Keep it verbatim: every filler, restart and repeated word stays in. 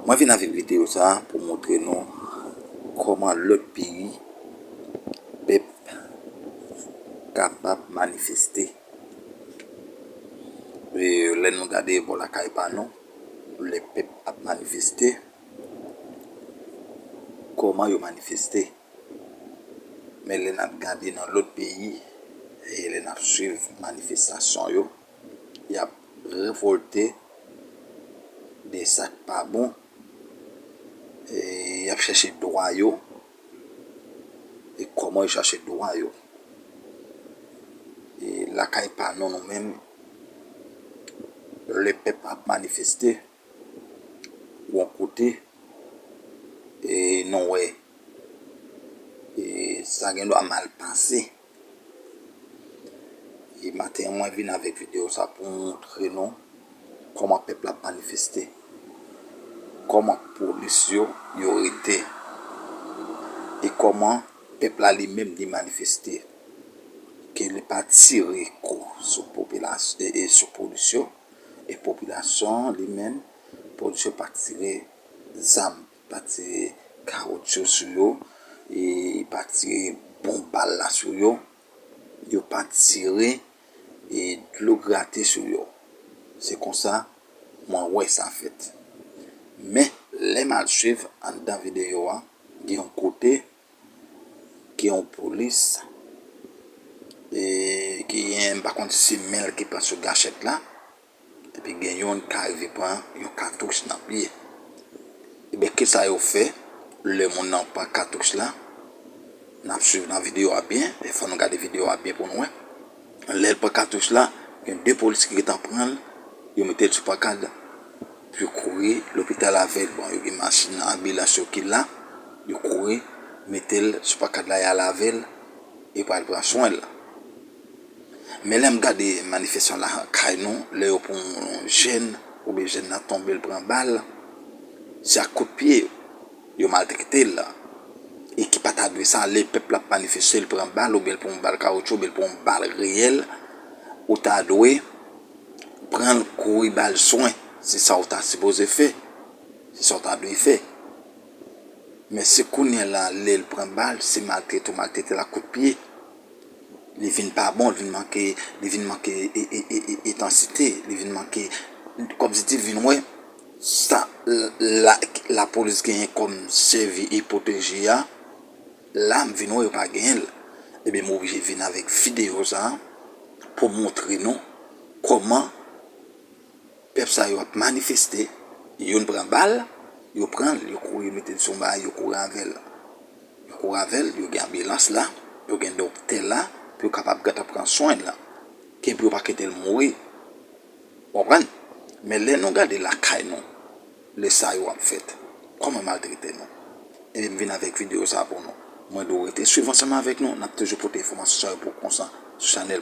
Mwen vin avèk videyo sa a pou montre nou kòman lòt peyi pèp kapab manifeste. E lè nou gade bò lakay pa nou, lè pèp ap manifeste, kòman yo manifeste? Men lè n ap gade nan lòt peyi, e lè n ap swiv manifestasyon yo, y ap revòlte de sa k pa bon, e y ap chèche dwa yo. E kòman yo chache dwa yo? E lakay pa nou, nou menm, lè pèp ap manifeste, yon kote, e nou wè, e sa gen dwa mal pase. E maten an, mwen vin avèk videyo sa pou montre nou kòman pèp la ap manifeste, kòman polis yo, yo rete, e kòman pèp la li menm li manifeste, ke li pa tire kou sou popilas-, e, e sou polis yo, e popilasyon an li menm, polis yo pa tire zam, pa tire kawotchou sou yo, e pa tire bon bal la sou yo, yo pa tire, e dlo grate sou yo. Se konsa mwen wè sa fèt. Men, lè m al swiv anndan videyo a, gen yon kote, gen yon polis, e ki gen, m pa konn si se men l ki pran sou gachèt la, epi gen youn k arive pran yon katouch nan pye. Ebyen, kisa yo fè lè moun nan pran katouch la? N ap swiv nan videyo a byen, e fò nou gade videyo a byen pou nou wè. Lè l pran katouch la, gen de polis ki gentan pran l, yo mete l sou pankad, yo kouri lopital avè l. Bon, yo gen machin anbilans yo ki la, yo kouri mete l sou pankad la, y al avè l, yo pral pran swen l. Men lè m gade manifestasyon lakay nou, lè yo pran yon jèn, oubyen jèn nan tonbe, l pran bal, se ak kout pye yo maltrete l. E ki pa ta dwe sa, lè pèp la ap manifeste, l pran bal, oubyen l pran yon bal kawotchou, oubyen l pran yon bal reyèl, ou ta dwe pran l, kouri ba l swen. Se sa w ta sipoze fè. Se sa w ta dwe fè. Men se kounye a la, lè l pran bal, se maltrete w maltrete l ak kout pye. Li vin pa bon, li vin manke, li vin manke e, e, e, e, entansite, li vin manke, kòmsi di vin wè sa la, lapolis genyen kòm sèvi e pwoteje a, la m vin wè yo pa genyen l. Ebyen, m oblije vin avèk videyo sa a pou montre nou kòman pèp sa yo ap manifeste, youn pran bal, yo pran l, yo kouri mete l sou yon bagay, yo kouri avè l. Yo kouri avè l, yo gen anbilans la, yo gen doktè la, pou yo kapab gentan pran swen l, ke pou yo pa kite l mouri. Ou konprann? Men lè nou gade lakay nou, lè sa yo ap fèt, kòman maltrete nou? Ebyen, m vin avèk videyo sa pou nou. Mwen di w rete swiv ansanm avèk nou, n ap toujou pote enfòmasyon sa yo pou w konsa sou chanèl.